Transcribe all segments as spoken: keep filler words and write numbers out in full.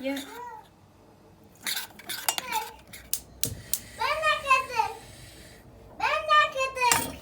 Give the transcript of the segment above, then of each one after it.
Ben de kızım. Ben de kızım.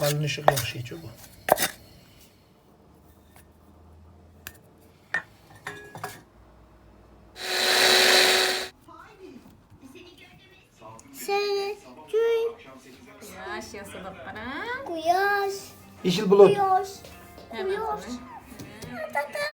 بالىنىڭ ياخشىچۇ بۇ. Seni, gün, Quyaş, yasılıp قاراڭ. Quyaş, يېشىل بۇلۇت. Quyaş, Quyaş.